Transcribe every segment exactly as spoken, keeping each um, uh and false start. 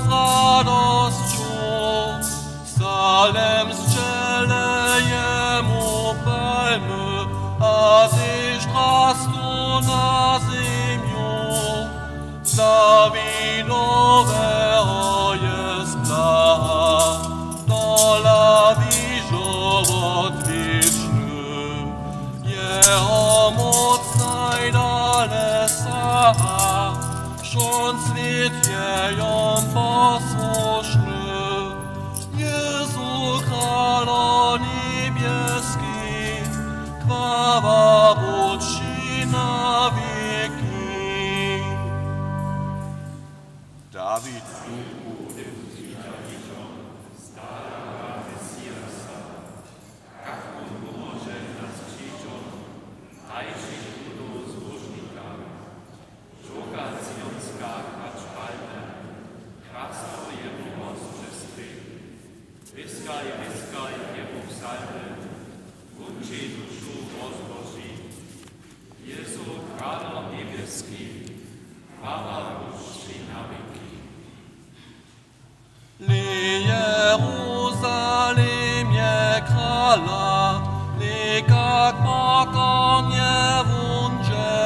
Z radosću Salem sćelejemu palmy a tež drastu na zemju. Dawidoweho je blaha, tola hižo wotwěčny. Jeho móc najdale saha, wšón swět je jom posłušny. Jezu, Kralo njebjeski, chwała budź ći na wěki. Dawid, duchu, Jezu, Kralo njebjeski, chwała budź ći na wěki. Li Jeruzalim je krala, li kak pokornje wón dźe,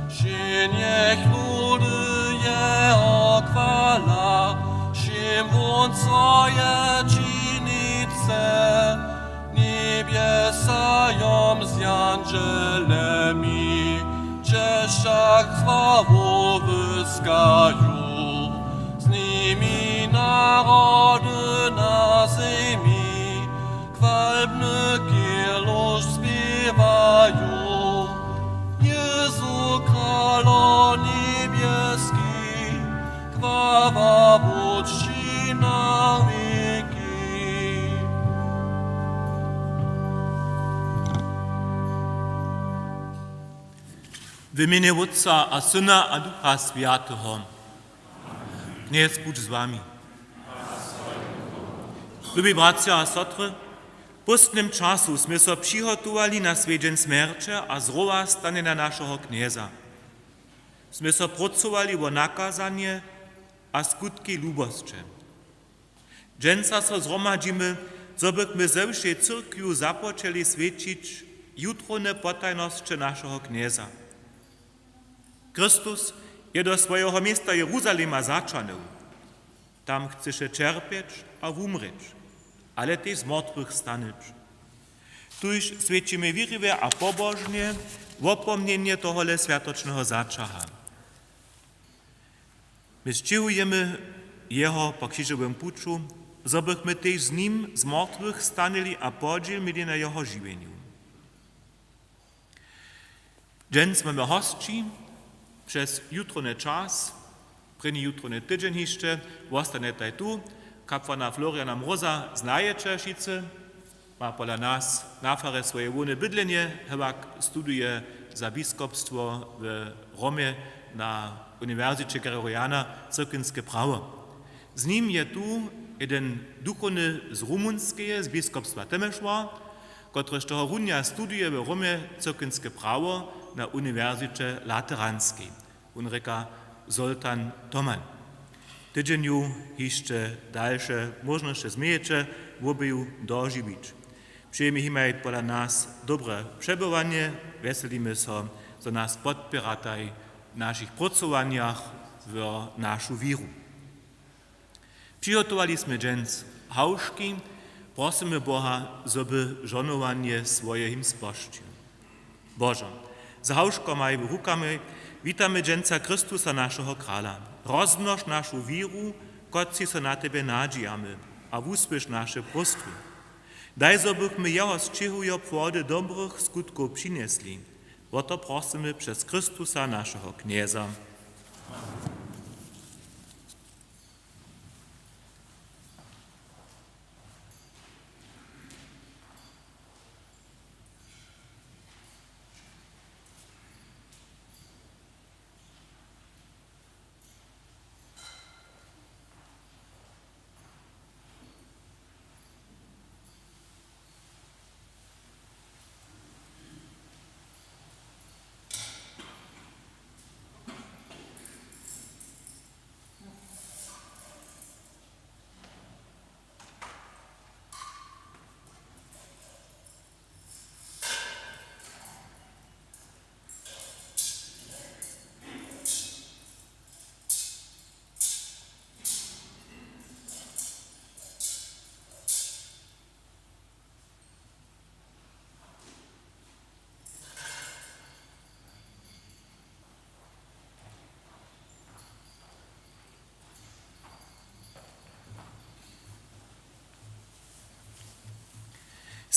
wšě njech ludy jeho chwala, wšěm wón swoje činić chce. Njebjesa jom z jandźelemi česć a chwalu wyskaju, z nimi narody na zemi chwalbny chěluš spěwaju. Jezu, Kralo njebjeski, chwała budź ći na wěki. W mjenje Wótca a Syna a Ducha Swjateho. Knjez budź z wami. Lubi bratřa a sotry, w póstnym času smy so přihotowali na swjedźeń smjerće a zrowastanjenja našeho Knjeza. Smy so prócowali wo nakazanje a skutki lubosće. Dźensa so zhromadźimy, zo bychmy ze wšej cyrkwju započeli swjećić jutrowne potajnosće našeho Knjeza. Chrystus je do swojeho města Jeruzalema zaćahnył. Tam chcyše ćerpjeć a wumrěć, ale tež z mortwych stanyć. Tuž swjećimy wěriwje a pobožnje wopomnjenje tohole swjatočneho zaćaha. My sćěhujemy jeho po křižowym puću, zo bychmy tež z nim z mortwych stanyli a podźěl měli na jeho žiwjenju. Dźens mamy hosći přez jutrowny čas, prěni jutrowny tydźeń hišće, wostanetaj tu, kapłana Floriana Mroza znajeće wšitcy, ma pola nas na farje swoje hłowne bydlenje, hewak studuje za biskopstwo w Romje na Uniwersiće Gregoriana cyrkwinske prawo. Z nim je tu jedyn duchowny z Rumunskeje, z biskopstwa Temešwar, kotryž tohorunja studuje w Romje cyrkwinske prawo na Uniwersiće Lateranskej. Wón rěka Zoltan Toman. W tydźenju hišće dalše móžnosće změjeće wobeju dožiwić. Přejemy jimaj pola nas dobre přebywanje, wjeselimy so, zo nas podpěrataj w našich prócowanjach wo našu wěru. Přihotowali smy dźens hałžki, prosymy Boha, zo by žohnowanje swoje jim spožčił. Božo, z hałžkami w rukami witamy dźensa Chrystusa, našeho Krala. Rozmnož našu wěru, kotřiž so na tebje nadźijamy, a wuspěš naše próstwy. Daj, zo bychmy jeho sćěhujo płody dobrych skutkow přinjesli. Wo to prosymy přez Chrystusa, našeho Knjeza.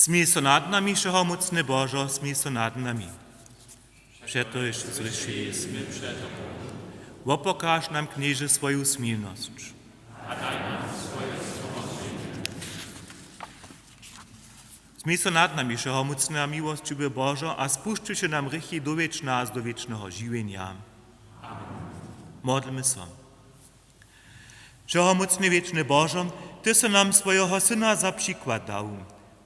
Smil so nad nami, wšehomócny Božo, smil so nad nami. Přetož zhrěšili smy před Tobom. Wopokaž nam, Knježe, swoju smilnosć. Smil so nad nami, wšehomócny a miłosćiwy Božo, a spušćiwši nam hrěchi dowjedź nas do wěčneho žiwjenja. Modlmy so. Wšehomócny wěčny Božo, Ty sy nam swojeho Syna za přikład dał.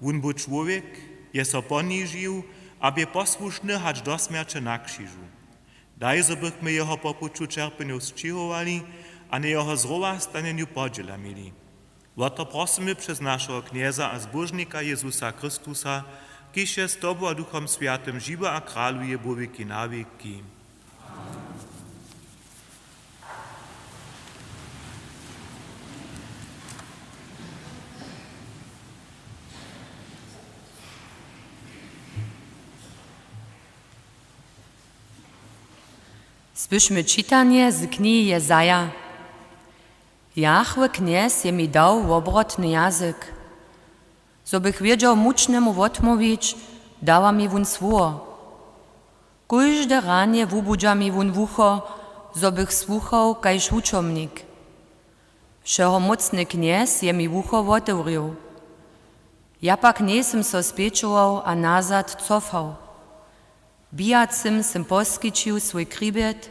Wón bu čłowjek, je so ponižił a bě posłušny hač do smjerće na křižu. Daj, zo bychmy jeho po puću ćerpjenjow sćěhowali a na jeho zrowastanjenju podźěla měli. Wo to prosymy přez našeho Knjeza a Zbóžnika Jezusa Chrystusa, kiž je z Tobu a Duchom Swjatym žiwy a kraluje wo wěki na wěki. Słyšmy čitanje z knihi Jezaja. Jahwe Knjez je mi dał wobrotny jazyk. Zo bych wědźał mučnemu wotmołwić, dała mi wón słowo. Kóžde ranje wubudźa mi wón wucho, zo bych słuchał kaž wučomnik. Wšehomócny Knjez je mi wucho wotewrěł. Ja pak njejsym so spjećował a nazad cofał. Bijacym sym poskićił swój chrbjet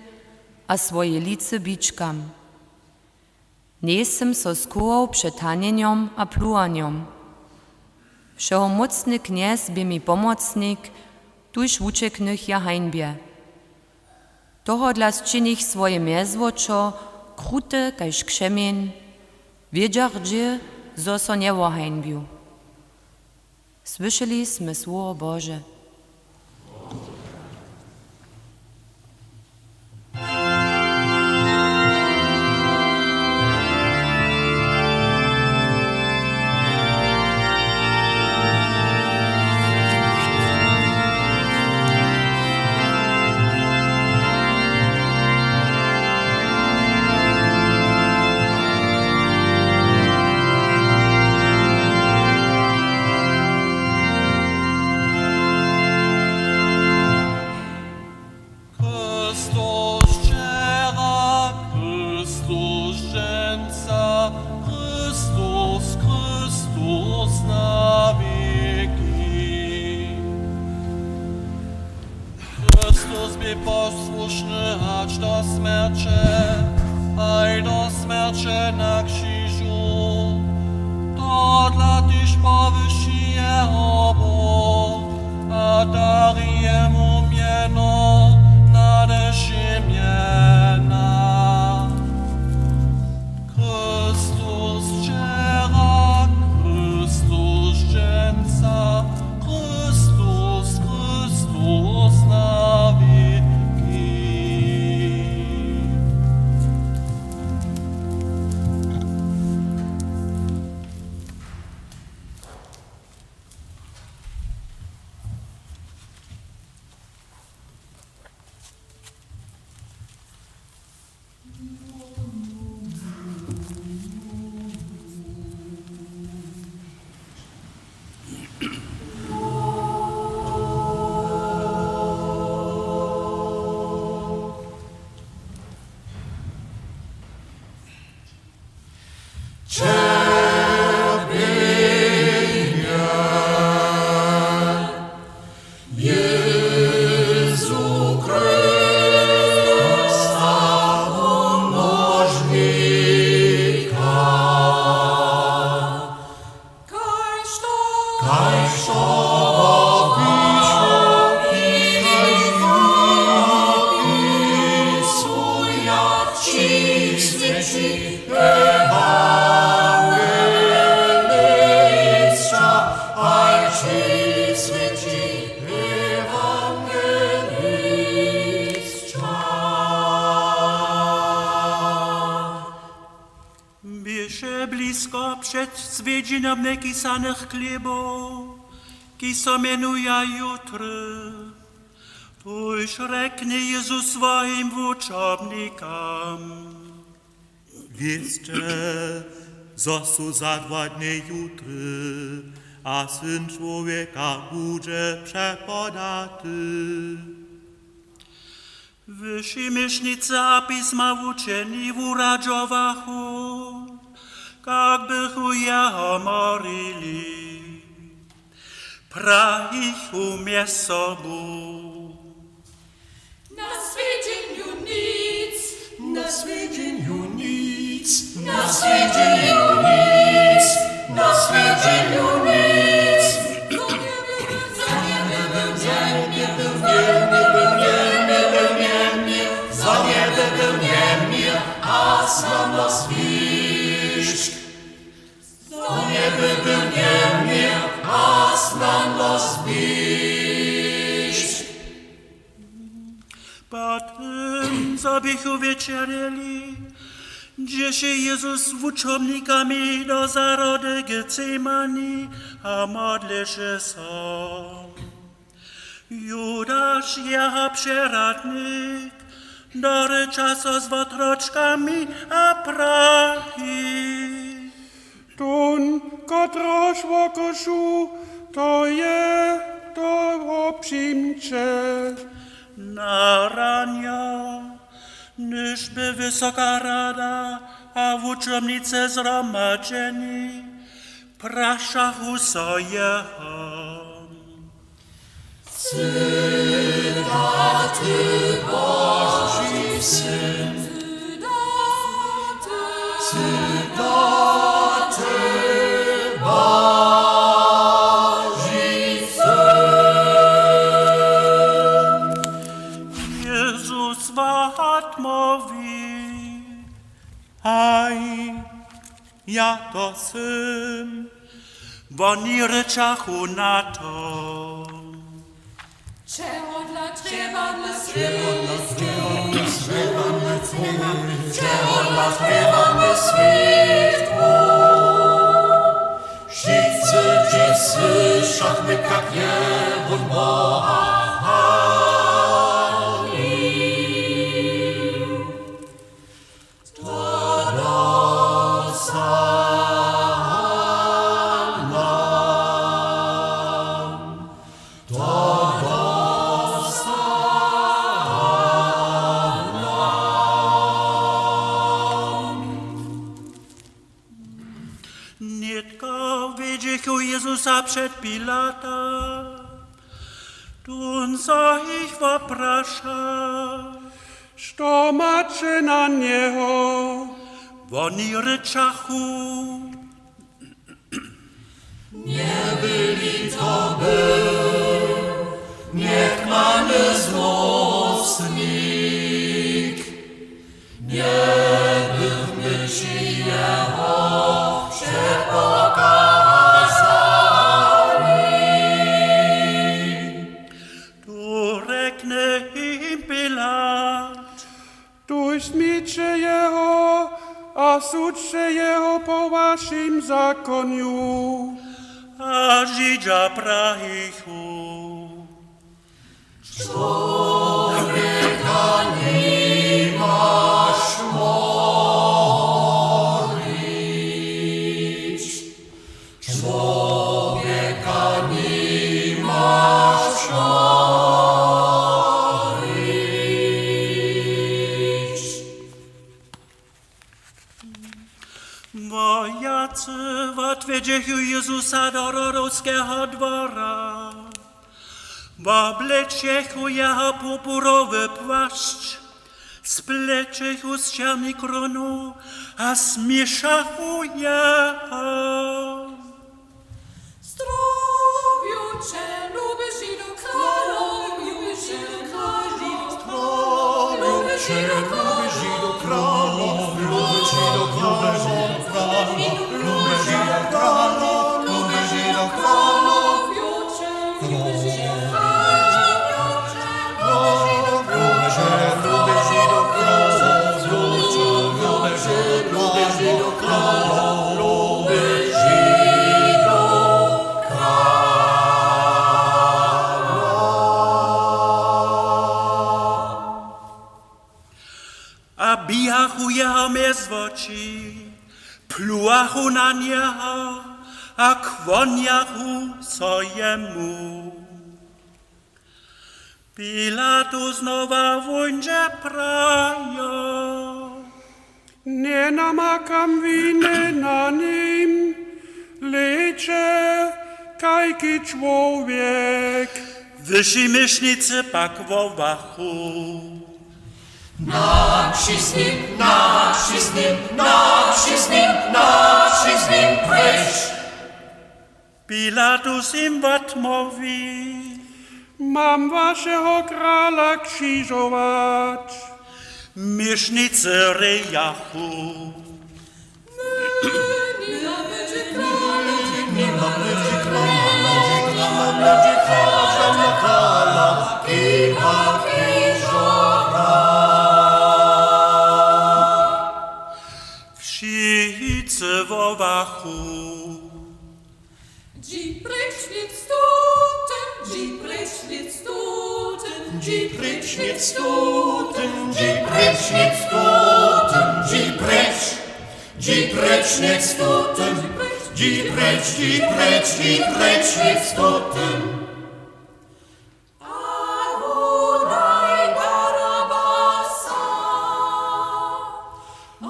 a swoje licy bičkam. Njejsym so schował před hanjenjom a pluwanjom. Wšehomócny Knjez bě mi pomocnik, tuž wućeknych ja hańbje. Tohodla sčinich swoje mjezwočo krute kaž křemjeń, wědźach dźě, zo so njewohańbju. Słyšeli smy słowo Bože. Chrystus wčera, Chrystus dźensa, Chrystus, Chrystus na wěki. Chrystus bě posłušny hač do smjerće, haj do smjerće na křižu. Tohodla tež powyši jeho Bóh a dari jemu mjeno nade wšě mjena. Chrystus wčera, Chrystus dźensa, Chrystus, Chrystus na wěki. Běše blisko před swjedźenjom njekisanych chlěbow, kiž so mjenuja jutry. Tuž rjekny Jezus swojim wučomnikam: Wěsće, zo su za dwa dnje jutry a Syn čłowjeka budźe přepodaty. Wyši měšnicy a pisma wučeni wuradźowachu, kak bychu jeho morili. Prajichu mjez sobu: Na swjedźenju nic, na swjedźenju nic, na swjedźenju nic, na swjedźenju nic. Za njeby był njemir, za njeby był njemir, a snano zwišk. Za njeby był njemir, a snano zwišk. Po tym, zo běchu wječerjeli, dźěše Jezus z wučomnikami do zahrody Getsemani a modleše so. Judaš, jeho přeradnik, dorěča so z wotročkami a praji: Tón, kotrehož wokošu, to je, to ho přijmće. Na ranjo, hdyž by wysoka rada a wučomnicy zhromadźeni, prašachu so jeho: Sy da ty Boži syn? Sy da ty Boži syn? Jezus wotmołwi: Haj, ja to sym. Woni rěčachu na to: Čehodla trjeba mnje swić? Čehodla trjeba mnje swić? Wšitcy dźě słyšachmy, kak je wón Boha halił. To dosta nam, to dosta nam. Nětko wjedźechu Jezusa před Pilata. Tón so jich wopraša: Što maće na njeho? Woni rěčachu: Njeby-li to był njekmany zmóstnik, njebychmy ći jeho přepokazali. Tu rjekny jim Pilat: Tuž smijće jeho a sudźće jeho po wašim zakonju. A Židźa prajichu: Čłowjeka nimaš morić. Čłowjeka nimaš morić. Wojacy wotwjedźechu Jezusa do rodowskeho dwora. Woblečechu jeho purpurowy płašć, splećechu z černej krónu a směšachu jeho. Zdrowju će, luby Žido kralow, luby Žido kralow, luby Žido kralow, luby Žido kralow, luby Žido kralow, luby Žido kralow. A bijachu jeho mjez woči, pluwachu na njeho A kłonjachu so jemu. Pilatus znowa wóńdźe prajo: Njenamakam winy na nim, hlejće, kajki čłowjek. Wyši měšnicy pak wołachu: Napři z nim, napři z nim, napři z nim, napři z nim pryč. Pilatus jim wotmołwi: Mam wašeho krala křižować? Měšnicy rějachu: Wšitcy wołachu: Dźi pryč, nic tutym, dźi pryč, nic tutym, dźi pryč, nic tutym, dźi pryč, nic tutym, dźi pryč, dźi pryč, nic tutym, dźi pryč, dźi pryč, dźi pryč, nic tutym. A wudaj Barabasa. A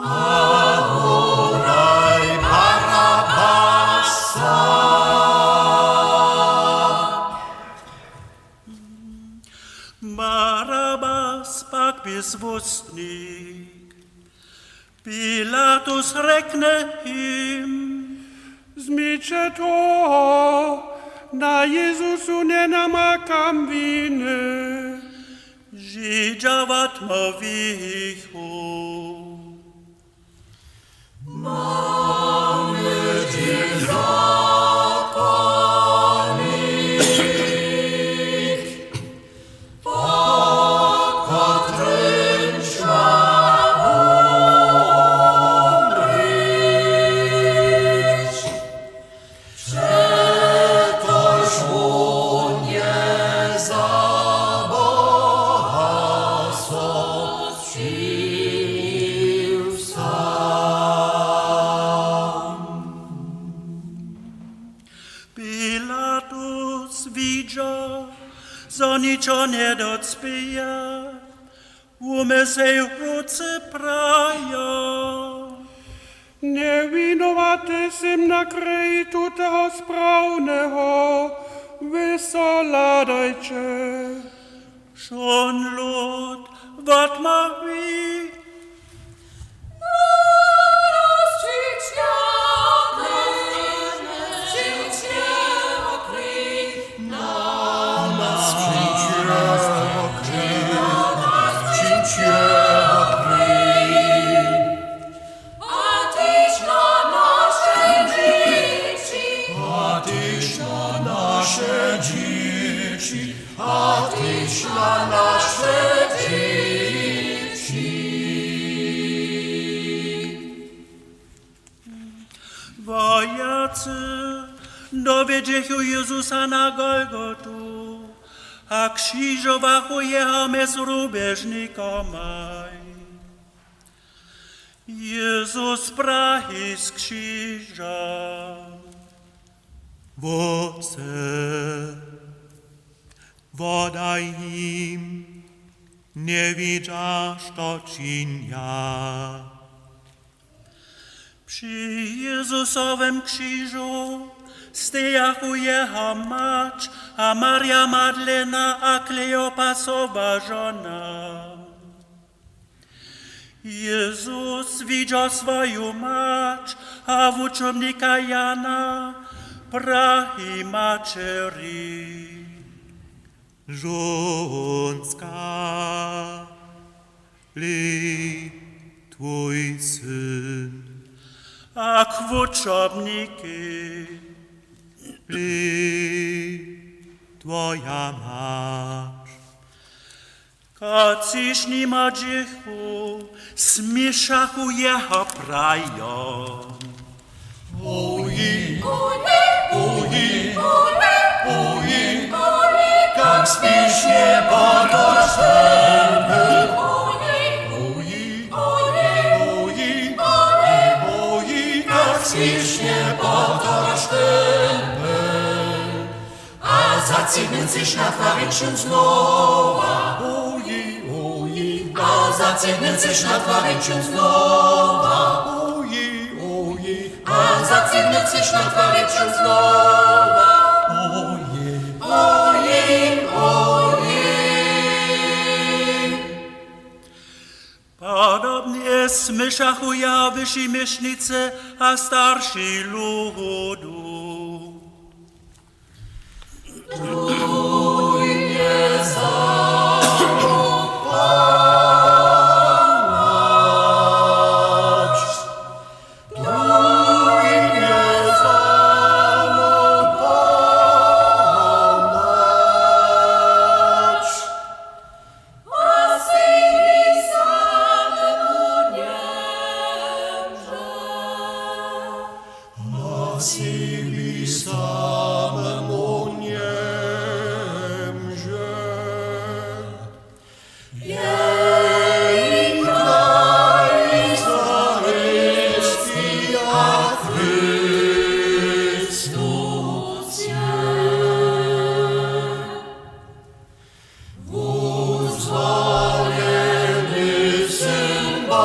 wudaj Barabasa. Barabas pak bě złóstnik. Pilatus rjekny jim: Změće toho, na Jezusu njenamakam winy. Židźa wotmołwichu: Mamy dźě zakonnik, po kotrymž ma wumrěć, přetož wón je za Boha so sćinił sam. Pilatus widźa, zo ničo njedocpěje, wumył sej w ruce prajo: Njewinowaty sym na kreji tuteho sprawneho, wy so hladajće. Wšón lud wotmołwi: A tež na naše dźěći. A tež na naše dźěći. A tež na naše dźěći. Wojacy dowjedźechu Jezusa na Golgotu a křižowachu jeho mjez rubježnikomaj. Jezus praji z křiža: Wótče, wodaj jim, njewidźa, što činja. Při Jezusowym křižu stejachu jeho mać a Marja Madlena a Kleopasowa žona. Jezus widźa swoju mać a wučomnika Jana praji maćeri: Žónska, hlej, twój syn. A k wučomnikej: Hlej, twoja mać. Kotřiž nimo dźěchu, směšachu jeho prajo: Oj, oj, oj, kak směšne potočeny. Oj, oj, oj, kak směšne potočeny. A zacydnyncyš na twariču znowa. Oji, oji. A zacydnyncyš na twariču znowa. Oji, oji. A zacydnyncyš na twariču znowa. Oji, oji, oji. Podobnje směšachu jeho wyši měšnicy a starši ludu. A sej samemu njemrze. Jej kraj izraelski a Chrystus je. Wuzwoleny Syn Boži,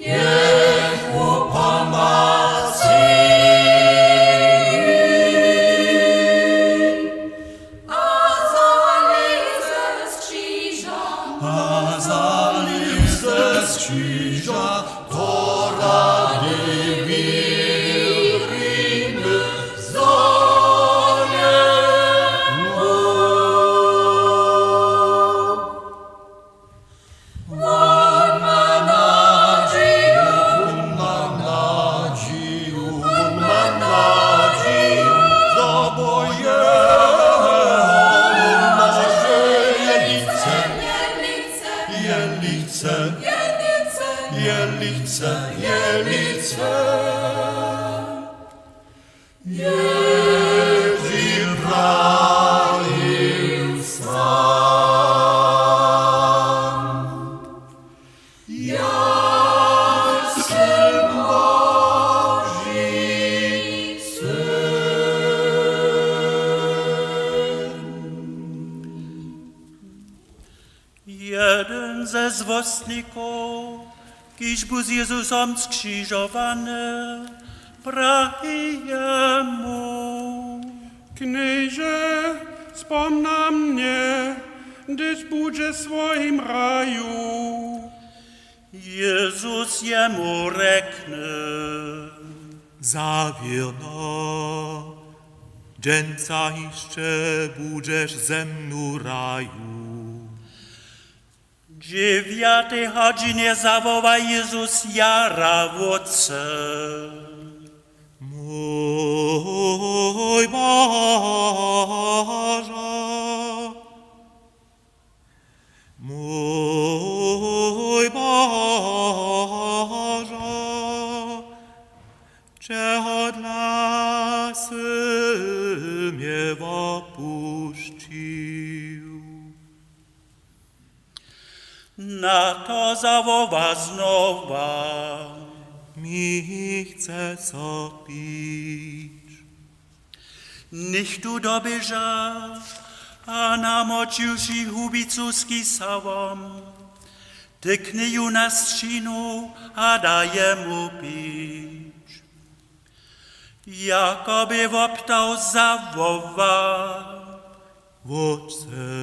njech wupomocy. A zalěze z křiža. A zalěze z křiža, to rady wěrimy, zo je móhł. Wón ma nadźiju, wón ma nadźiju, wón ma nadźiju, zo Bože, wón ma nadźiju. Jelichce, jelichce, jelichce, jelichce. Jěži prajił sam: Ja sym Boži Syn. Jedyn ze złostnikow, kiž bu z Jezusom skřižowany, praji jemu: Knježe, spomna mnje, hdyž budźeš w swojim raju. Jezus jemu rjekny: Zawěrno, dźensa hišće budźeš ze mnu w raju. W dźewjatej hodźinje zawoła Jezus jara wótře: Mój Bože, mój Bože, čehodla sy mje wopušćił? Na to zawoła znowa: Mi chce so pić. Něchtó doběža a namočiwši hubicu z kisałom, tykny ju na sćinu a da jemu pić. Jako bě woptał, zawoła: Wótče,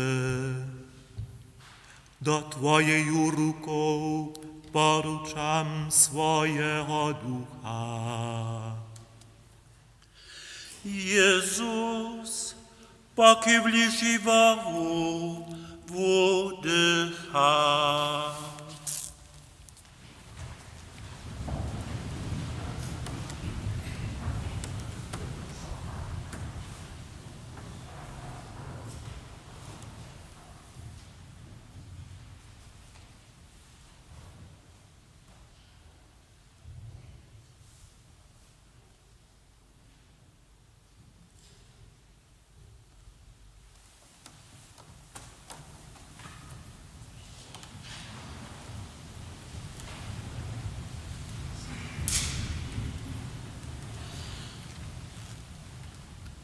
do twojeju rukow poručam swojeho ducha. Jezus pokiwliši hłowu, wudycha.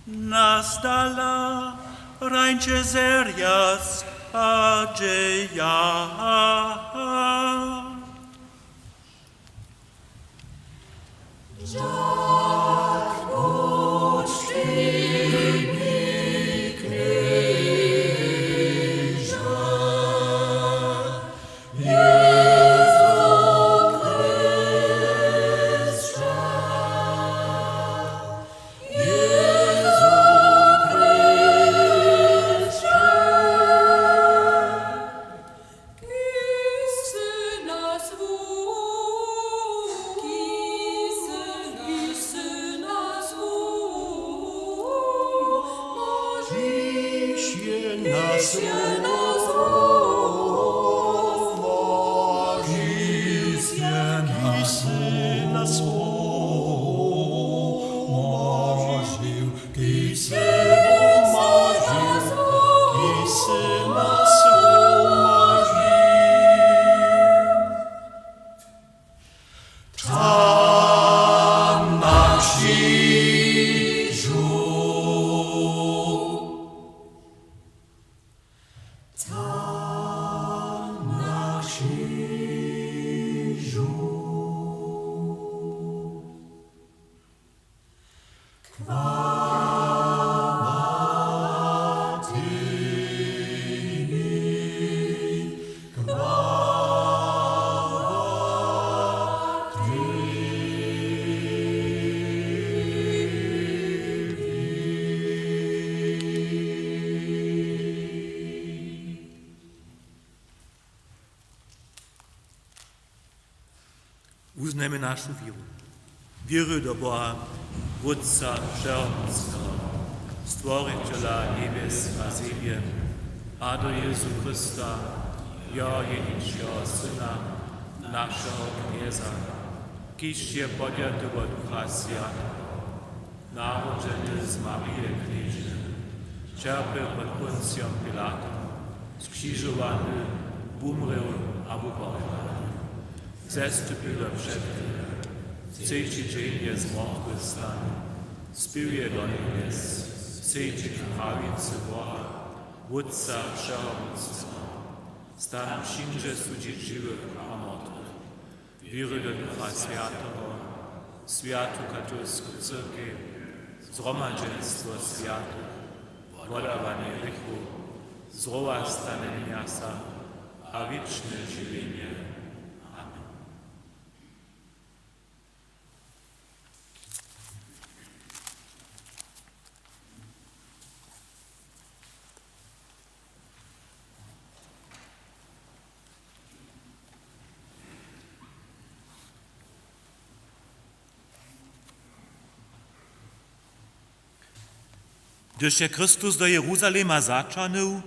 Nastala, rańče zerjac a dźeja. Wuznajmy našu wěru. Wěruju do Boha, Wótca Wšehomócneho, Stworićela njebjes a zemje, a do Jězu Chrysta, jeho jeničkeho Syna, našeho Knjeza, kiž je podjatý wot Ducha Swjateho, narodźeny z Marije Knježiny, ćerpjeł pod Poncijom Pilatom, skřižowany, wumrěł a wupohrobowany. Zestupił do před-, třeći dźeń je z mortwych stanył, spěł je do njebjes, sedźi k prawicy Boha, Wótca Wšehomócneho. Tam přińdźe sudźić žiwych a mortwych. Wěruju do Ducha Swjateho, swjatu katolsku cyrkej, zhromadźenstwo swjatych, wodawanje hrěchow, zrowa stanje mjasa a wěčne žiwjenje. Amen. Hdyž je Chrystus do Jeruzalema zaćahnył,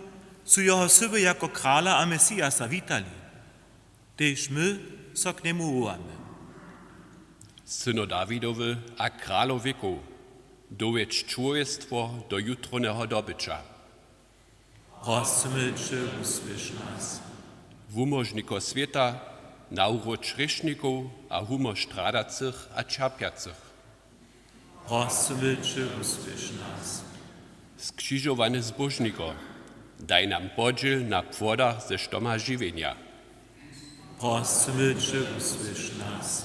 su jeho syły jako krala a Mesijasa witali. Tež my so k njemu wołamy. Syno Dawidowy a kralo wěkow, dowjedź čłowjestwo do jutrowneho dobyća. Prosymy će, wusłyš nas. Wumóžniko swěta, nawróć hrěšnikow a wumóž stradacych a ćerpjacych. Prosymy će, wusłyš nas. Skřižowany Zbóžniko, daj nam podźěl na płodach ze štoma žiwjenja. Prosymy će, wusłyš nas.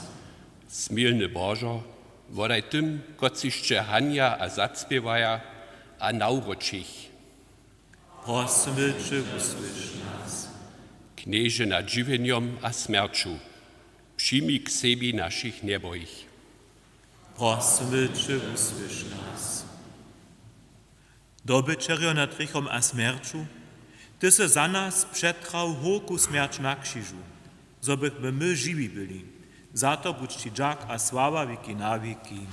Smilny Božo, wodaj tym, kotřiž će hanja a zaspěwaja, a nawróć jich. Prosymy će, wusłyš nas. Knježe nad žiwjenjom a smjerću, přijmi k sebi našich njebohich. Prosymy će, wusłyš nas. Dobyćerjo nad hrěchom a smjerću, ty sy za nas přetrał hórku smjerć na křižu, zo bychmy my žiwi byli. Za to budź ći dźak a sława wěki na wěki.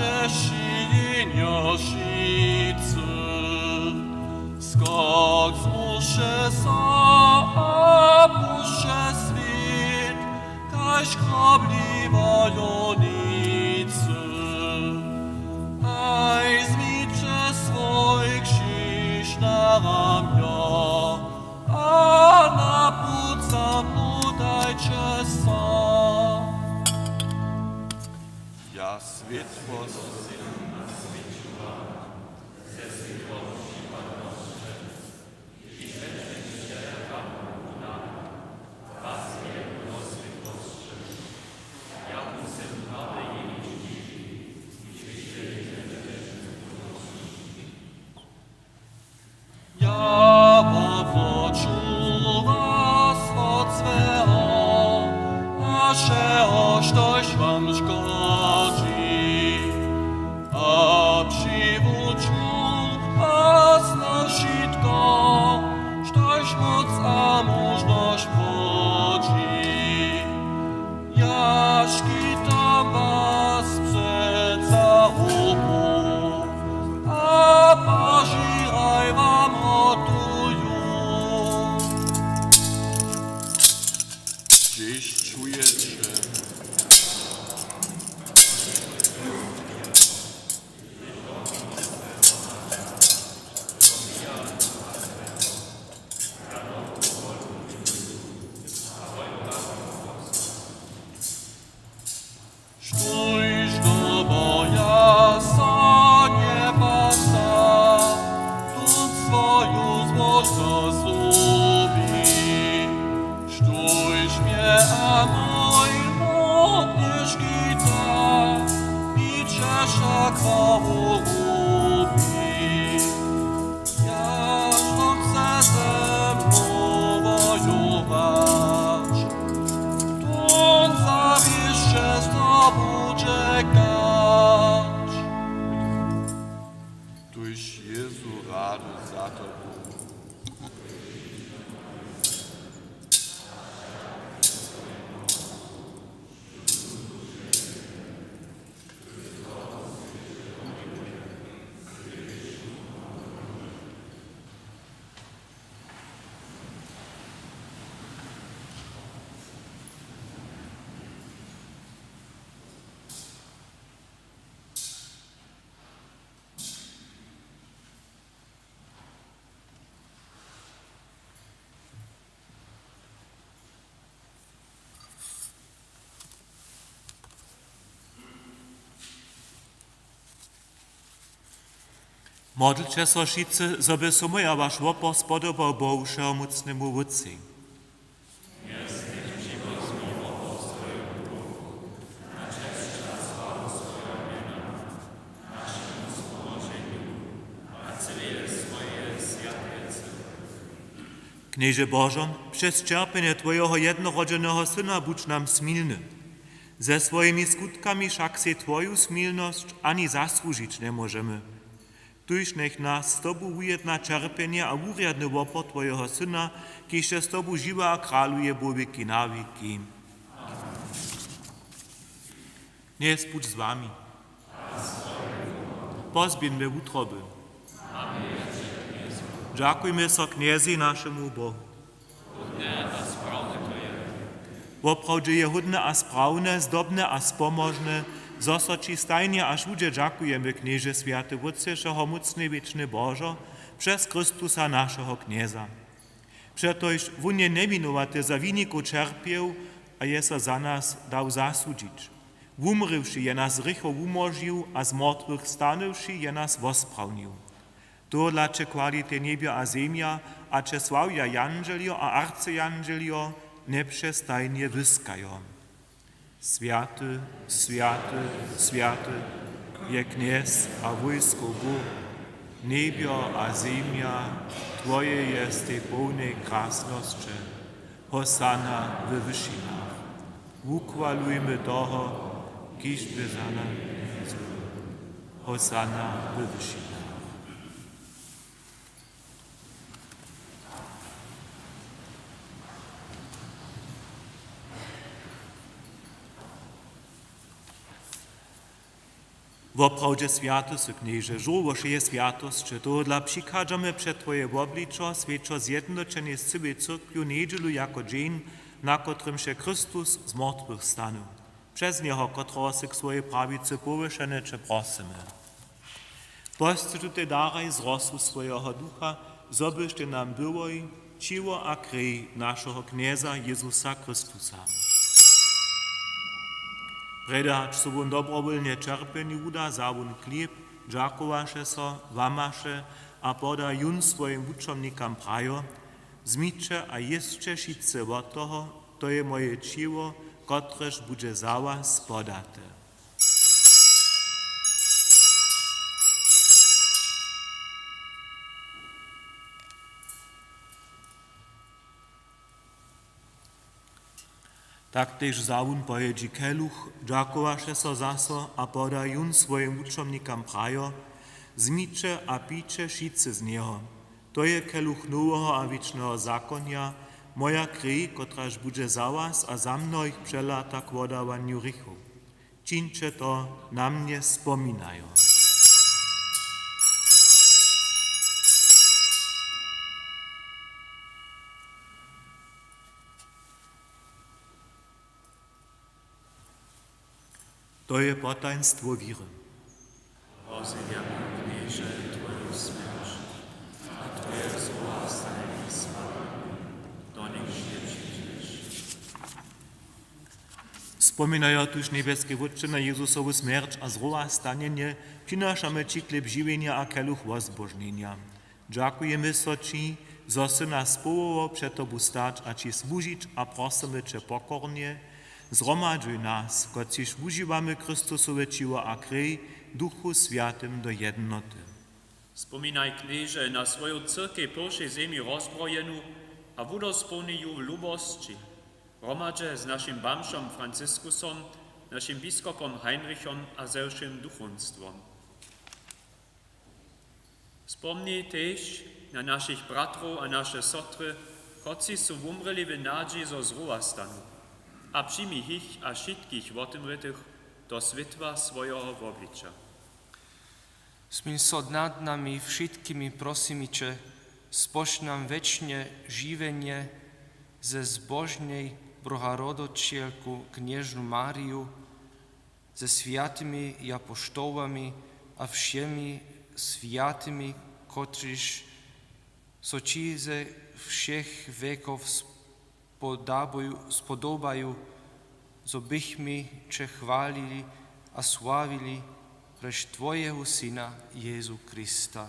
Přešijenjo wšitcy, skok zmušće so a pušće swět, kaž chrobliwo jonicy. Haj, zmitće swój křiž na ramjo a na put za mnu dajće so. Ja swětłosć. Ja wopłoču was wot złeho a wšeho, štož wam škodźi, a přiwuču was na wšitko, štož móc a móžnosć płodźi. Ja škitam was před zarubu a pažiraj wam hotuju. Hdźež čujeće? Štóž do boja so njepasa, tón swoju złožnosć zhubi. Štóž mje a mój lud nješkita, biće wšak worubi. Jaž to chce ze mnu wojować, tón zawěsće so budźe kać. Tuž Jezu rady za tobu. Modlće so wšitcy, zo by so mój a waš wopor spodobał Bohu Wšehomócnemu Wótcej. Knježe Božo, přez ćerpjenje Twojeho jednorodźeneho Syna budź nam smilny. Ze swojimi skutkami wšak sej Twoju smilnosć ani zasłužić njemóžemy. Tuž njech nas z Tobu wujedna ćerpjenje a wurjadny wopor Twojeho Syna, kiž je z Tobu žiwy a kraluje po wěki na wěki. Knjez budź z wami. Pozběhńmy wutroby. Dźakujmy so Knjezej, našemu Bohu. Woprawdźe je hódne a sprawne, zdobne a spomožne, zo so ći stajnje a wšudźe dźakujemy, Knježe, swjaty Wótče, wšehomócny, wěčny Božo, přez Chrystusa, našeho Knjeza. Přetož wón je njewinowaty za winikow ćerpjeł a je so za nas dał zasudźić. Wumrěwši, je nas z hrěchow wumóžił a z mortwych stanywši, je nas wosprawnił. Tohodla će chwalitej njebjo a zemja a će sławja jandźeljo a arcjandźeljo, njepřestajnje wyskajo: Swjaty, swjaty, swjaty je Knjez a wójskow Bóh. Njebjo a zemja Twoje je, stej połne krasnosće. Hosanna we wyšinach. Wuchwalujmy toho, kiž bě za nami. Hosanna we wyšinach. Woprawdźe swjaty sy, Knježe, žórło wšeje swjatosće. Tohodla přichadźamy před Twoje wobličo, swjećo zjednoćenje z cyłej cyrkwju njedźelu jako dźeń, na kotrymž je Chrystus z mortwych stanył. Přez njeho, kotrehož sy k swojej prawicy powyšeny, će prosymy: Posću tutej daraj z rosu swojeho Ducha, zo byštej nam byłoj ćěło a krej našeho Knjeza Jezusa Chrystusa. Prjedy hač so wón dobrowólnje ćerpjenju wuda, wza wón chlěb, dźakowaše so, łamaše a poda jón swojim wučomnikam, prajo: Wzmiće a jěsće wšitcy wot toho, to je moje ćěło, kotrež budźe za was podate. Tak tež wza wón po jědźi keluch, dźakowaše so zaso a poda jón swojim wučomnikam, prajo: Wzmiće a pijće wšitcy z njeho. To je keluch noweho a wěčneho zakonja, moja krej, kotraž budźe za was a za mnohich přelata k wodawanju hrěchow. Čińće to na mnje spominajo. To je potajnstwo wěry. Pozjewjamy, Knježe, Twoju smjerć a Twoje zrowastanje, do nichž njepřińdźeš. Spominajo tuž, njebjeski Wótče, na Jezusowu smjerć a zrowastanjenje, přinašamy Ći chlěb žiwjenja a keluch wozbožnjenja. Dźakujemy so Ći, zo sy nas powołał před Tobu stać a Ći słužić, a prosymy Će pokornje: Zhromadźuj nas, kotřiž wužiwamy Chrystusowe ćěło a krej, w Duchu Swjatym do jednoty. Spominaj, Knježe, na swoju cyrkej po wšej zemi rozbrojenu a wudospołnij ju w lubosći, hromadźe z našim bamžom Franciskusom, našim biskopom Heinrichom a ze wšěm duchowstwom. Spomni tež na našich bratrow a naše sotry, kotřiž su wumrěli w nadźiji, zo zrowastanu, a přijmi jich a wšitkich wotewrětych do swětła swojeho wobliča. Smil so nad nami wšitkimi, prosimy Će, spožč nam wěčne žiwjenje ze zbožnej Boharodoćelku Knježnu Mariju, ze swjatymi japoštołami a wšěmi swjatymi, kotřiž so Ći ze wšěch wěkow spodabuju-, spodobaju, zo bychmy Će chwalili a sławili přez Twojeho Syna Jezu Christa.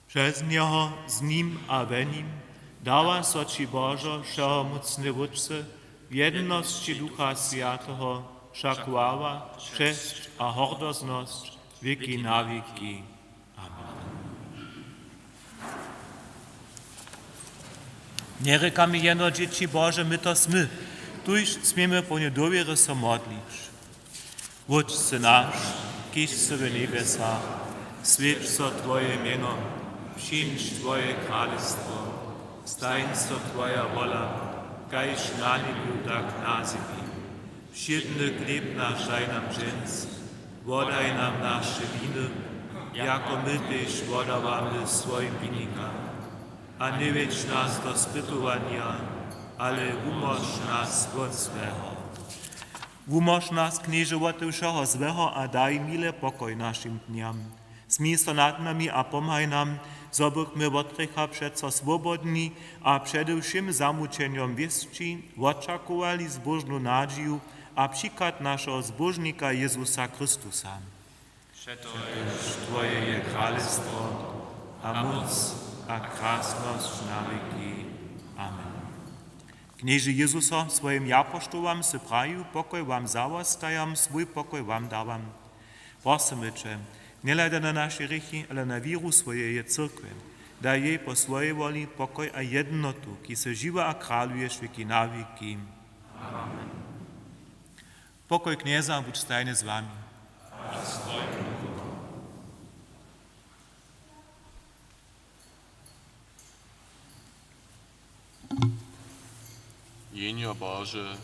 Přez njeho, z nim a we nim dawa so Ći, Božo, wšehomócny Wótče, w jednosći Ducha Swjateho wša chwała, česć a hordoznosć wěki na wěki. Amen. Njerěkamy jeno dźěći Bože, my to smy, tuž směmy połni dowěry so modlić. Wótče naš, kiž sy w njebjesach, swjeć so Twoje mjeno, přińdź Twoje kralestwo, stań so Twoja wola, kaž na njebju, tak na zemi. Wšědny chlěb naš daj nam dźens, wodaj nam naše winy, jako my tež wodawamy swojim winikam. A njewjedź nas do spytowanja, ale wumóž nas wot złeho. Wumóž nas, Knježe, wot wšeho złeho a daj mile pokoj našim dnjam. Smil so nad nami a pomhaj nam, zo bychmy wot hrěcha přeco swobodni a přede wšěm zamućenjom wěsći wočakowali zbóžnu nadźiju a přichad našeho Zbóžnika Jezusa Chrystusa. Přetož Twoje je kralestwo a móc a krasnosć na wěki. Amen. Knježe Jezuso, swojim japoštołam sy prajił: Pokoj wam zawostajam, swój pokoj wam dawam. Prosymy Će, njehladaj na naše hrěchi, ale na wěru swojeje cyrkwje. Daj jej po swojej woli pokoj a jednotu, kiž sy žiwy a kraluješ wěki na wěki. Amen. Pokoj Knjeza budź stajnje z wami. Jehnjo Bože,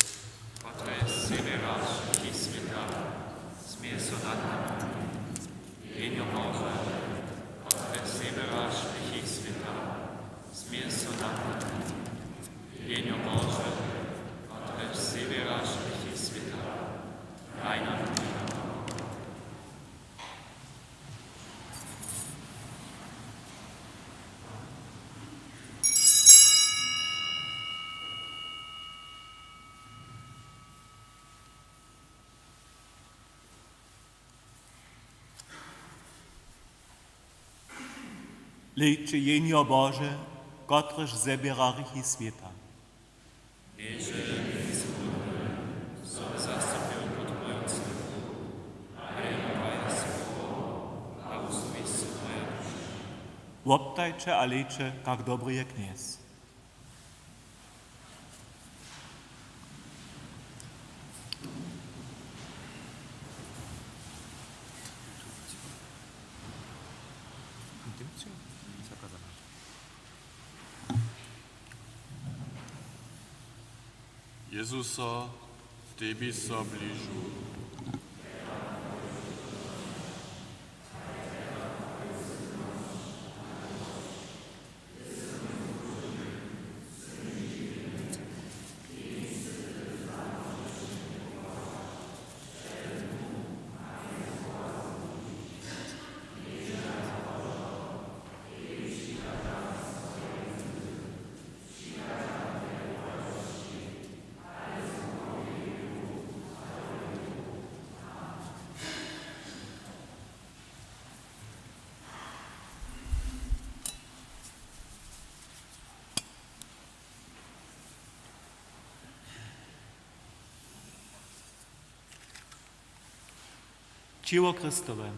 Hlejće, Jehnjo Bože, kotrež zběra hrěchi swěta. Woptajće a hlejće, kak dobry je Knjez. Jezuso, tebi so bližu. Ćěło Chrystowe.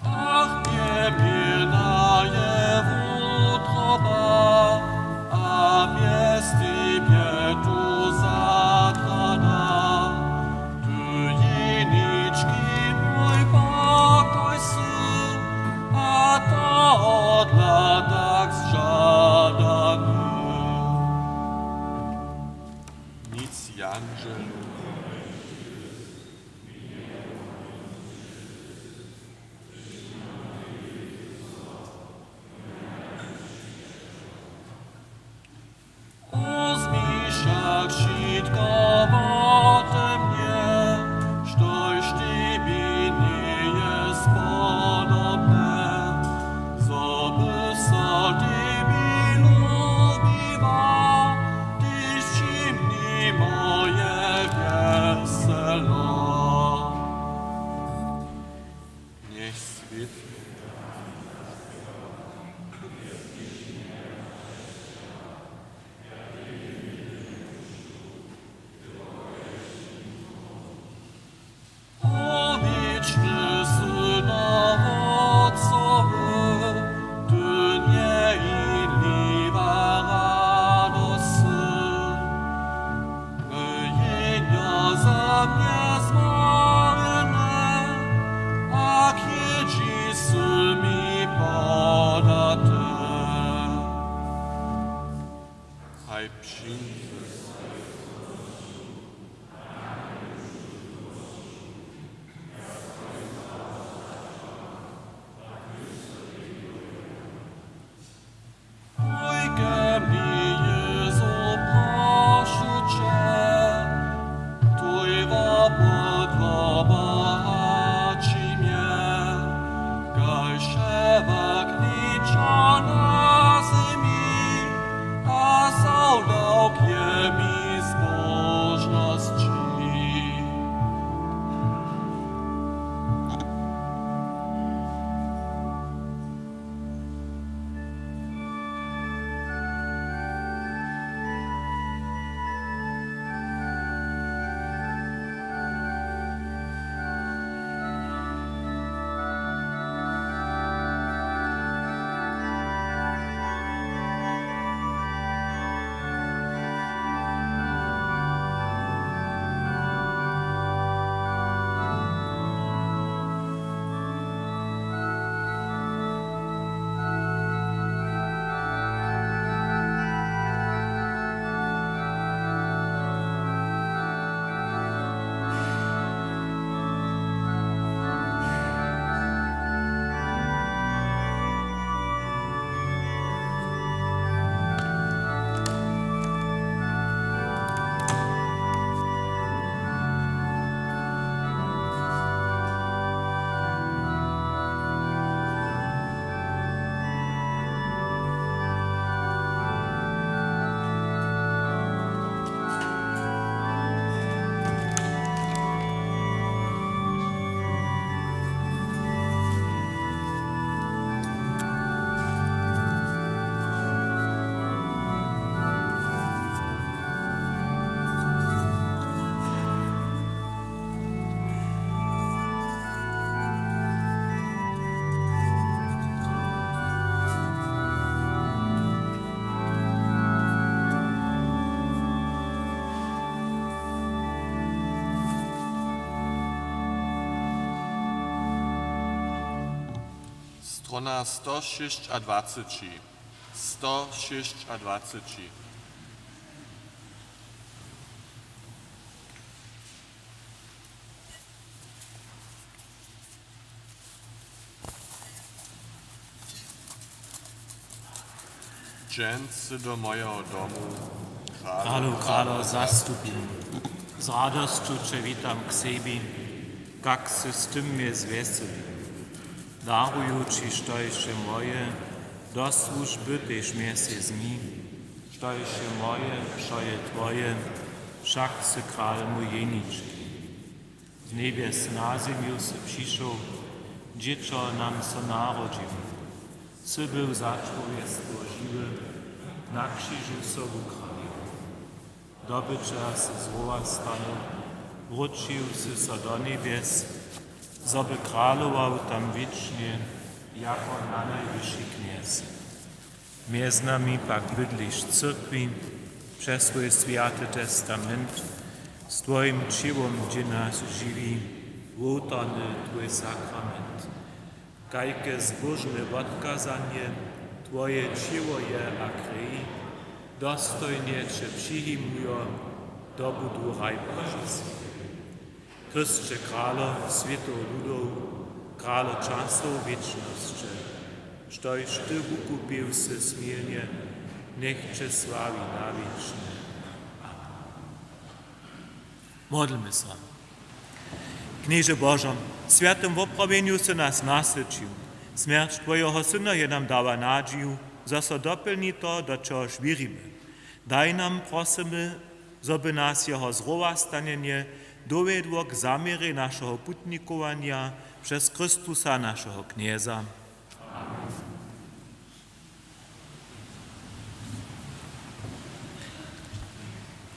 Ach, njeběhna je wutroba, a mjez tebje tu zatrada. Ty jenički mój pokoj sy, a tohodla tak žadany. Nic, jandźelu. Wuzmi wšak wšitko wóde mnje, štož tebi njeje spodobne, zo by so tebi lubiła, tež čimni moje wjeselo. Njech swět Powěčny sy na Wótcowy, ty njejinliwa radoscy. Mjenja za mnje zmarjene, a chědźi sy mi podate. Haj přińdźe. Pójke mi, Jězu, prošu će, tuj wopyt wobohaći mje, kaž wšewak ničo na zemi, a zawdawk je mi zbóžnosći. Strona sto šěsć a dwaceći. Sto šěsć a dwaceći. Dźensa do mojeho domu, kralo, kralo, zastupimy. Z radosću će witam k sebi, kak sy z tym mje zwjeseli. Daruju ći, što je wše moje, do słužby tež mje sej zmi, što je wše moje, wšo je twoje, wšak sy kral mój jenički. Z njebjes na zemju sy přišoł, dźěćo nam so narodźiło. Z Sy był za čłowjestwo žiwy, na křižu so wukranił. Dobyća sy zwoła stanył, wróćił sy so do njebjes, zo by kralował tam wěčnje jako nanajwyši Knjez. Mjez nami pak bydliš w cyrkwi, přez swój swjaty testament, z twojim ćěłom dźě nas žiwi, wołtarny twój sakrament. Kajke zbóžne wotkazanje, twoje ćěło je a krej, dostojnje će přijimujo, dobudu raj Božisy. Chrysće kralo swětow ludow, kralo časow wěčnosće, štož ty wukupił sy smilnje, njech će sławi na wěčnje. Amen. Modlmy so. Knježe Božo, w swjatym woprawjenju sy nas nasyćił. Smjerć twojeho Syna je nam dała nadźiju, zo so dopjelni to, do čehož wěrimy. Daj nam, prosymy, zo by nas jeho zrowastanjenje dowjedło k zaměrjej našeho putnikowanja přez Chrystusa, našeho Knjeza.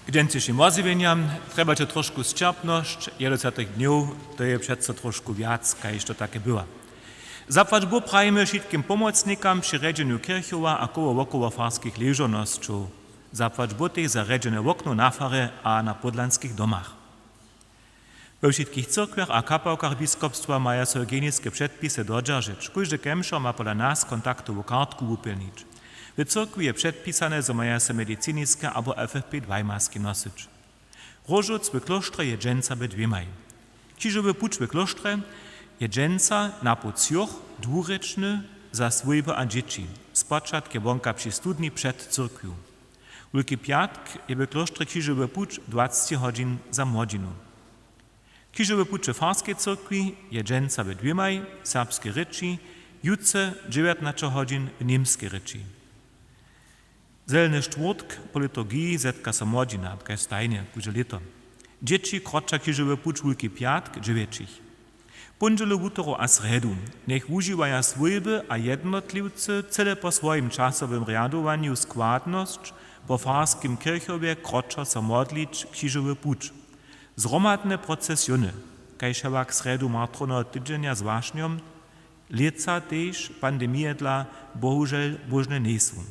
K dźensnišim wozjewjenjam trjebaće trošku sćerpnosć, je do swjatych dnjow, to je přeco trošku wjac, kaž to take bywa. Zapłać Bóh prajimy wšitkim pomocnikam při rjedźenju kěrchowa a koło wokoło farskich ležownosćow. Zapłać Bóh tež za rjedźene woknow na farje a na podlanskich domach. We wšitkich cyrkwjach a kapałkach biskopstwa maja so hygieniske předpisy dodźeržeć. Kóždy kemšer ma pola nas kontaktowu kartku wupjelnić. W cyrkwi je předpisane, zo maja so mediciniske abo F F P dwaj maski nosyć. Róžowc w klóštrje je dźensa we dwěmaj. Křižowy puć w klóštrje je dźensa na połdźenju dwurěčny za swójby a dźěći. Spočatk je wonka při studni před cyrkwju. Wulki pjatk je w klóštrje křižowy puć dwacci hodźin za młodźinu. Křižowy puć w farskej cyrkwi je dźensa we dwěmaj w serbskej rěči, jutře dźewjatnaće hodźin w němskej rěči. Zeleny štwórtk po liturgiji zetka so młodźina, kaž stajnje kóžde lěto. Dźěći kroća křižowy puć wulki pjatk dźewjećich. Póndźelu, wutoru a srjedu njech wužiwaja swójby a jednotliwcy cyle po swojim časowym rjadowanju składnosć po farskim kěrchowje kroćo so modlić křižowy puć. Zhromadne procesiony, kaž hewak srjedu martroneho tydźenja z wašnjom, lětsa tež pandemijedla bohužel móžne njejsu.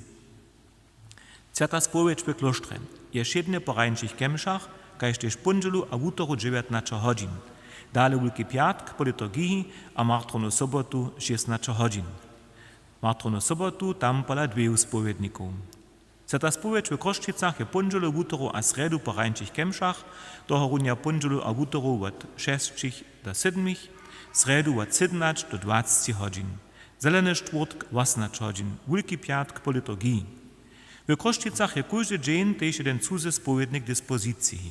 Swjata spowědź w klóštrje je wšědnje po rańšich kemšach, kaž tež póndźelu a wutoru dźewjatnaće hodźin, dale wulki pjatk po liturgiji a martrownu sobotu šěstnaće hodźin. Martrownu sobotu tam pola dweju spowědnikow. Swjata spowědź w Chrósćicach je póndźelu, wutoru a srjedu po rańšich kemšach, tohorunja póndźelu a wutoru wot šesćich do sydmich, srjedu wot sydomnaće do dwacci hodźin, zeleny štwórtk wosomnaće hodźin, wulki pjatk po liturgiji. W Chrósćicach je kóždy dźeń tež jedyn cuzy spowědnik k dispoziciji.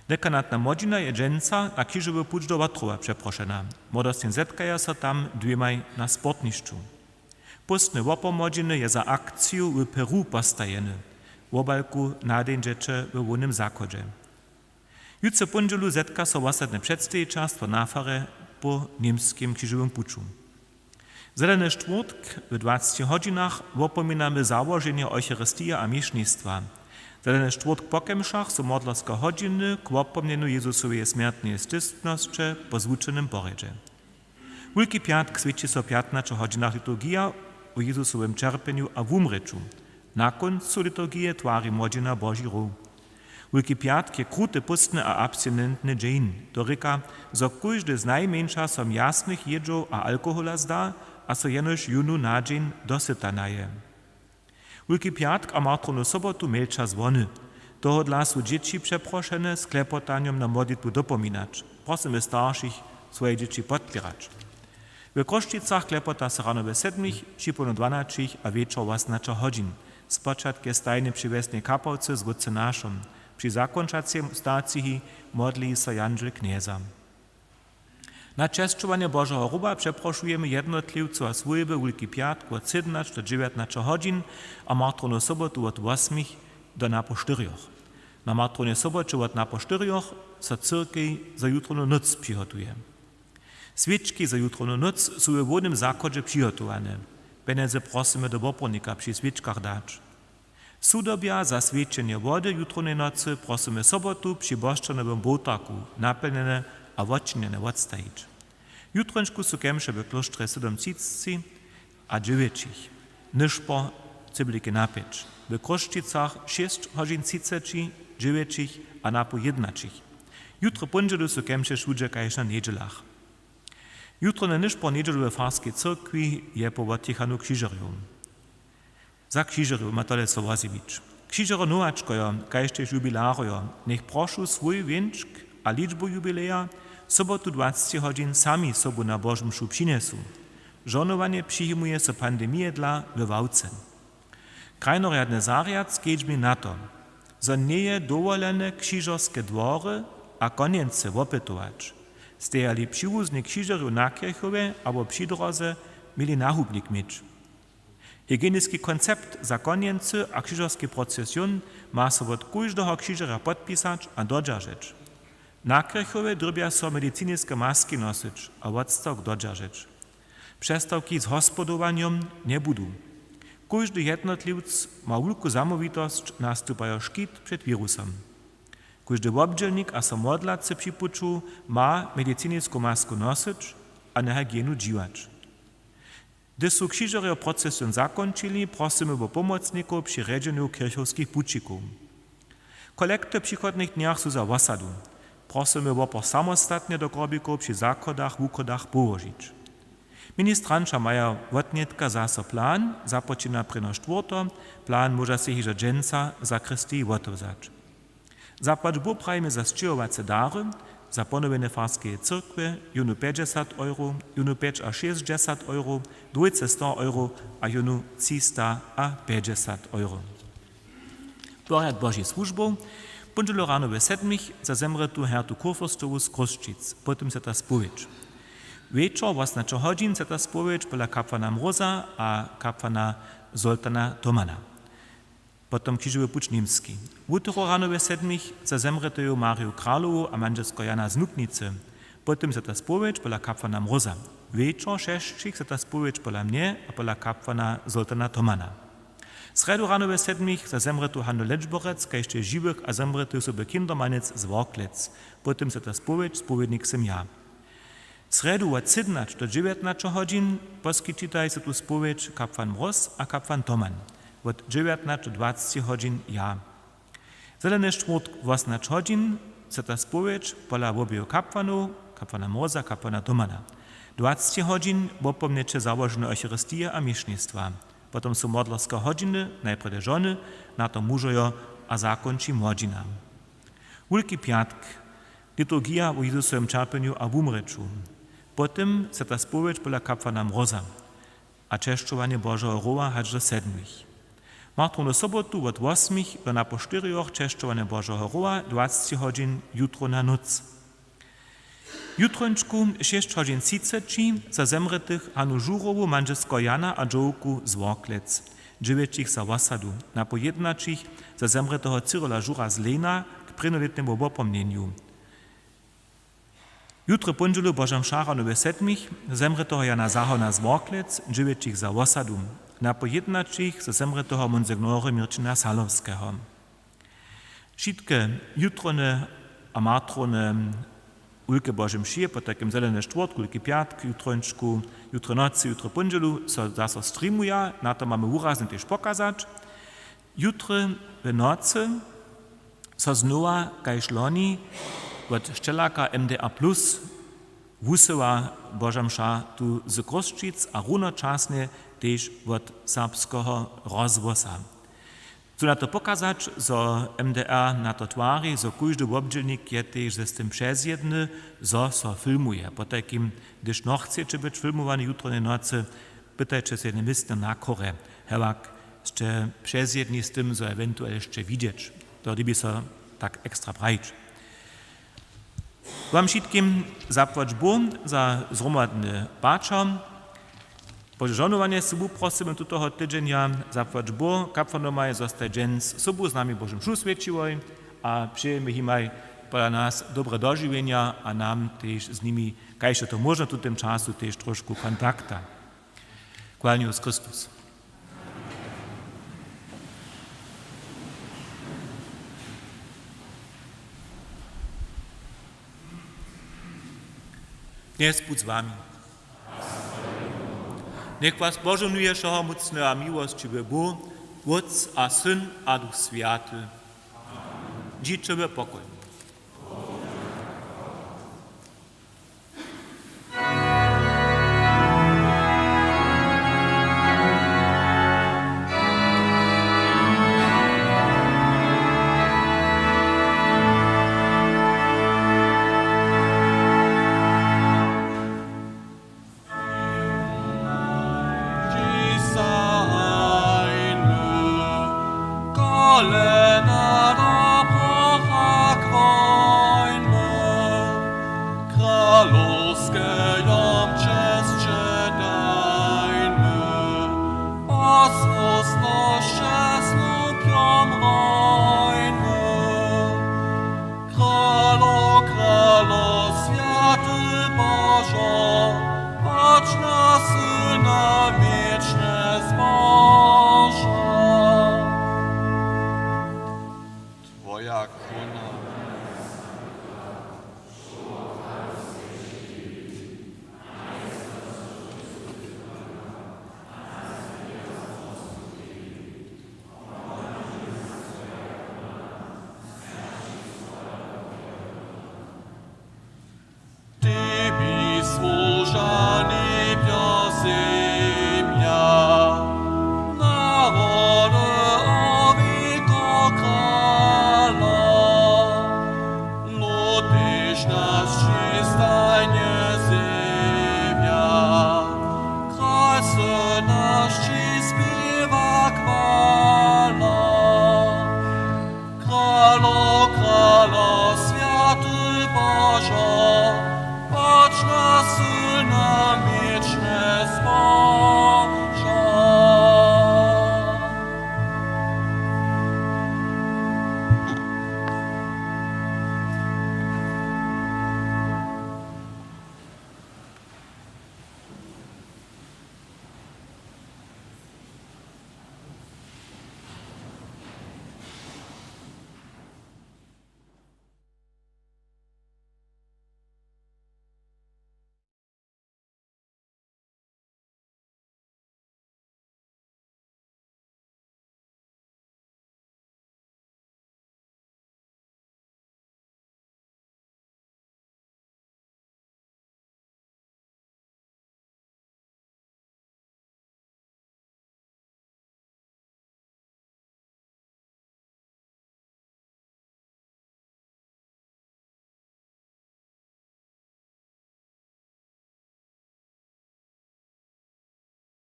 Dekanatna młodźina je dźensa na křižowy puć do Wotrowa přeprošena. Młodostnje zetkaja so tam dwěmaj na sportnišću. Póstny wopor młodźiny je za akciju w Peru postajeny. Wobalku nadeńdźeće we hłownym zachodźe. Jutře póndźelu zetka so wosadne předstejićelstwo na farje po němskim křižowym puću. Zeleny štwórtk w dwacci hodźinach wopominamy załoženje Eucharistije a měšnistwa. Zeleny štwórtk po kemšach su modlerske hodźiny k wopomnjenju Jezusoweje smjertneje sćěsnosće po zwučenym porjedźe. Wulki pjatk swědči so w pjatnaće hodźinach liturgija wo Jezusowym ćerpjenju a wumrěću. Na kóncu liturgije twari młodźina Boži row. Wulki pjatk je kruty póstny a abstinentny dźeń. To rěka, zo kóždy znajmjeńša so mjasnych jědźow a alkohola zda a so jenož jónu na dźeń dosyta naje. Wulki pjatk a martrownu sobotu mjelča zwony. Tohodla su dźěći přeprošene, z klepotanjom na modlitwu dopominać. Prosymy staršich, swoje dźěći podpěrać. W Chrósćicach klepota so rano we sydmich, připołdnju dwanaćich a wječor wosomnaće hodźin. Spočatk je stajnje při wjesnej kapałce z wótcem našom. Při zakónčacym staciji modli so jandźel Knjeza. Na česćowanje Božeho hroba přeprošujemy jednotliwcow a swójby wulki pjatk wot sydomnaće do dźewjatnaće hodźin a martrownu sobotu wot wosmich do napoł štyrjoch. Na martrownej soboće wot napoł štyrjoch so cyrkej za jutrownu nóc přihotuje. Swěčki za jutrownu nóc su we hłownym zachodźe přihotowane. Pjenjezy prosymy do Bopornika při swěčkach dać. Sudobja za swjećenje wody jutrownej nocy prosymy sobotu při bosćanowym wołtarku napjelnjene a wočinjene wotstajić. Jutrónčku su kemše w klóštrje sydom třiceći a dźewjećich, nyšpor cybliki na pjeć, w Chrósćicach šěsć hodźin třiceći, dźewjećich a napoł jědnaćich. Jutro póndźelu su kemše wšudźe kaž na njedźelach. Jutrowny nyšpor njedźelu we farskej cyrkwi je po wotjěchanu křižerjow. Za křižerjow ma tole so wozjewić. Křižerjo nowačkojo, kaž tež jubilarojo, njech prošu swój wěnčk a ličbu jubileja sobotu dwaceći hodźin sami sobu na Božu mšu přinjesu. Žohnowanje přijimuje so pandemije dla we ławce. Krajnorjadny zarjad skedźbni na to, zo njeje dowolene křižerske dwory a konjeńcy wopytować, stej ale přiwuzny křižerjow na kěrchowje abo při dróze měli nahubnik měć. Hygieniski koncept za konjeńcy a křižerski procesion ma so wot kóždeho křižerja podpisać a dodźeržeć. Na kěrchowje dyrbja so mediciniske maski nosyć a wotstawk dodźeržeć. Přestawki z hospodowanjom njebudu. Kóždy jednotliwc ma wulku zamołwitosć, nastupajo škit před wirusom. Kóždy wobdźělnik a so modlacy při puću ma medicinisku masku nosyć a na hygienu dźiwać. Hdyž su křižerjo procesion zakónčili, prosymy wo pomocnikow při rjedźenju kěrchowskich pućikow. Kolekty w přichodnych dnjach su za wosadu. Prosymy wopor samostatnje do korbikow při zachodach wuchodach połožić. Ministranća maja wotnětka zaso plan, započina prěno štwórto, plan móža sej hižo dźensa w sakristiji wotewzać. Zapłać Bóh prajimy za sćěhowace dary, za ponowjenje farskeje cyrkwje jónu pjećdźesat euro, jónu pjećašěsćdźesat euro, dwójce sto euro a jónu třista a pjećdźesat euro. Porjad Božich słužbow póndźelu rano we sedmich za zemrětu Hertu Kurfürstowu z Chrósćic, po tym swjata spowědź. Wječor wosomnaće hodźin swjata spowědź pola kapłana Mróza a kapłana Zoltana Tomana. Potom křižowy puć Němski. Wuteru rano we sedmich za zemrěteju Mariju Kralowu a mandźelsko Jana z Nuknicy. Po tym swjata spowědź pola kapłana Mróza. Wječor šesćich swjata spowědź pola mnje a pola kapłana Zoltana Tomana. Srjedu rano we sedmich za zemrětu Hanu Ledźborec, kaž tež žiwych a zemrětych soby Kindermanec z Worklec. Po tym swjata spowědź, spowědnik sym ja. Srjedu wot sydomnaće do dźewjatnaće hodźin poskićitaj so tu spowědź kapłan Mróz a kapłan Toman, wot dźewjatnaće do dwaceći hodźin ja. Zeleny štwórtk wosomnaće hodźin swjata spowědź pola wobeju kapłanow, kapłana Mróza, kapłana Tomana. Dwaceći hodźin wopomnjeće załožene eucharistije a měšnjestwa. Potom su modlerske hodźiny, najprjedy žony, na to mužojo a zakónči młodźina. Wulki pjatk, liturgija wo Jězusowym ćerpjenju a wumrěću. Po tym swjata spowědź pola kapłana Mróza a česćowanje Božeho rowa hač do sedmich. Martrownu sobotu wot wosmich do napoł štyrjoch česćowanje Božeho rowa, dwaceći hodźin jutrowna nóc. Jutrónčku šěsć hodźin třiceći za zemrětych Hanu Žurowu, mandźelskeho Jana a dźowku z Worklec, dźewjećich za wosadu, napoł jědnaćich za zemrěteho Cyryla Žura z Lejna k prěnjolětnemu wopomnjenju. Jutry póndźelu Boža mša rano we sedmich za zemrěteho Jana Zahona z Worklec, dźewjećich za wosadu, napoł jědnaćich za zemrěteho monsignora Měrćina Salowskeho. Wšitke jutrowne a martrowne wulke Bože mšě, potajkim Zeleny štwórtk, Wulki pjatk, jutrónčku, jutry nocy, jutry póndźelu so zaso streamuja, na to mamy wuraznje tež pokazać. Jutry w nocy so znowa kaž loni wot Šćelaka M D A plus wusyła Boža mša tu z Chrósćic a runočasnje tež wot Serbskeho rozhłosa. Chcu na to pokazać, zo M D R na to twari, zo kóždy wobdźělnik je tež z tym přezjedny, zo so filmuje. Potajkim, hdyž nochceće być filmowani jutrownej nocy, pytajće so jedne městno na chórje. Hewak sće přezjedni z tym, zo ewentuel sće widźeć. To dyrbi so tak ekstra prajić. Wam wšitkim zapłać Bóh za zhromadny pačer. Požohnowanje su wuprosymy tutoho tydźenja. Zapłać Bóh kapłanomaj, zo staj dźens sobu z nami Božu mšu swjećiłoj, a přejemy jimaj pola nas dobre dožiwjenja a nam tež z nimi, kaž je to móžne w tutym času, tež trošku kontakta. Chwalny Jězus Chrystus. Knjez budź z wami. Njech was požohnuje wšehomócny a miłosćiwy Bóh, Wótc a Syn a Duch Swjaty. Dźiće w pokojom.